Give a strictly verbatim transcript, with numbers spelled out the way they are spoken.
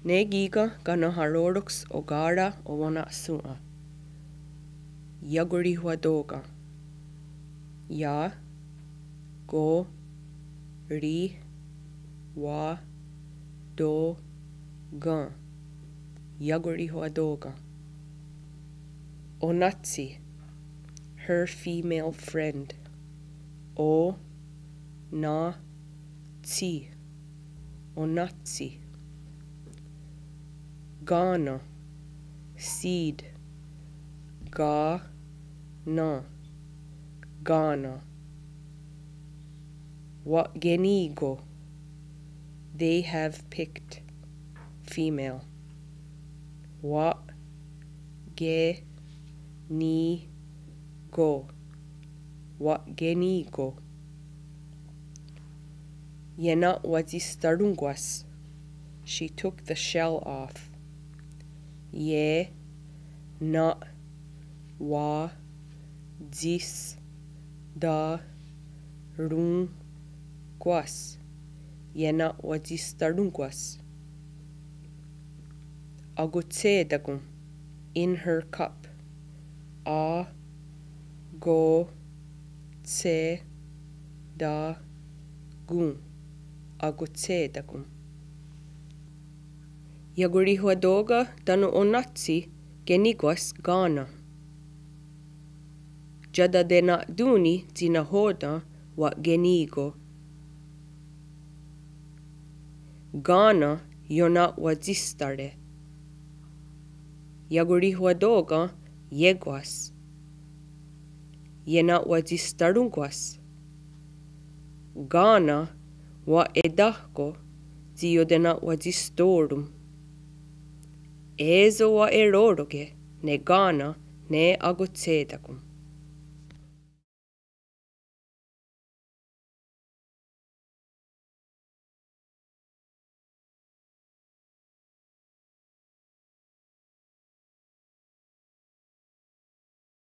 Ne kí:ken kanenharó:roks oká:ra owenna'shòn:'a. Iakorihwató:ken. Ia, ko, ri, hwa, tó, ken. Iakorihwató:ken. Onátshi, her female friend. O, ná, tshi. Onátshi. Kánen. Seed. Ká, nen. Kánen. Wa'kení:ko'. They have picked. Female. Wa', ke, ní:, ko'. Wa'kení:ko'. Iena'watsistarónkwas. She took the shell off. Ie, na', wa, tsis, ta, rón, kwas. Iena'watsistarónkwas. Akotshe'tákon. In her cup. A, ko, tshe, ta, kon. Akotshe'tákon. Iakorihwató:ken tánon onátshi kení:kwas kánen. Tsi iatatena'tón:ni tsi nahò:ten wa'kení:ko'. Kánen iona'watsístare'. Iakorihwató:ken ié:kwas. Iena'watsistarónkwas. Kánen wa'etáhko' tsi iotena'watsistó:ron. É:so wa'eró:roke' ne kánen ne akotshe'tákon.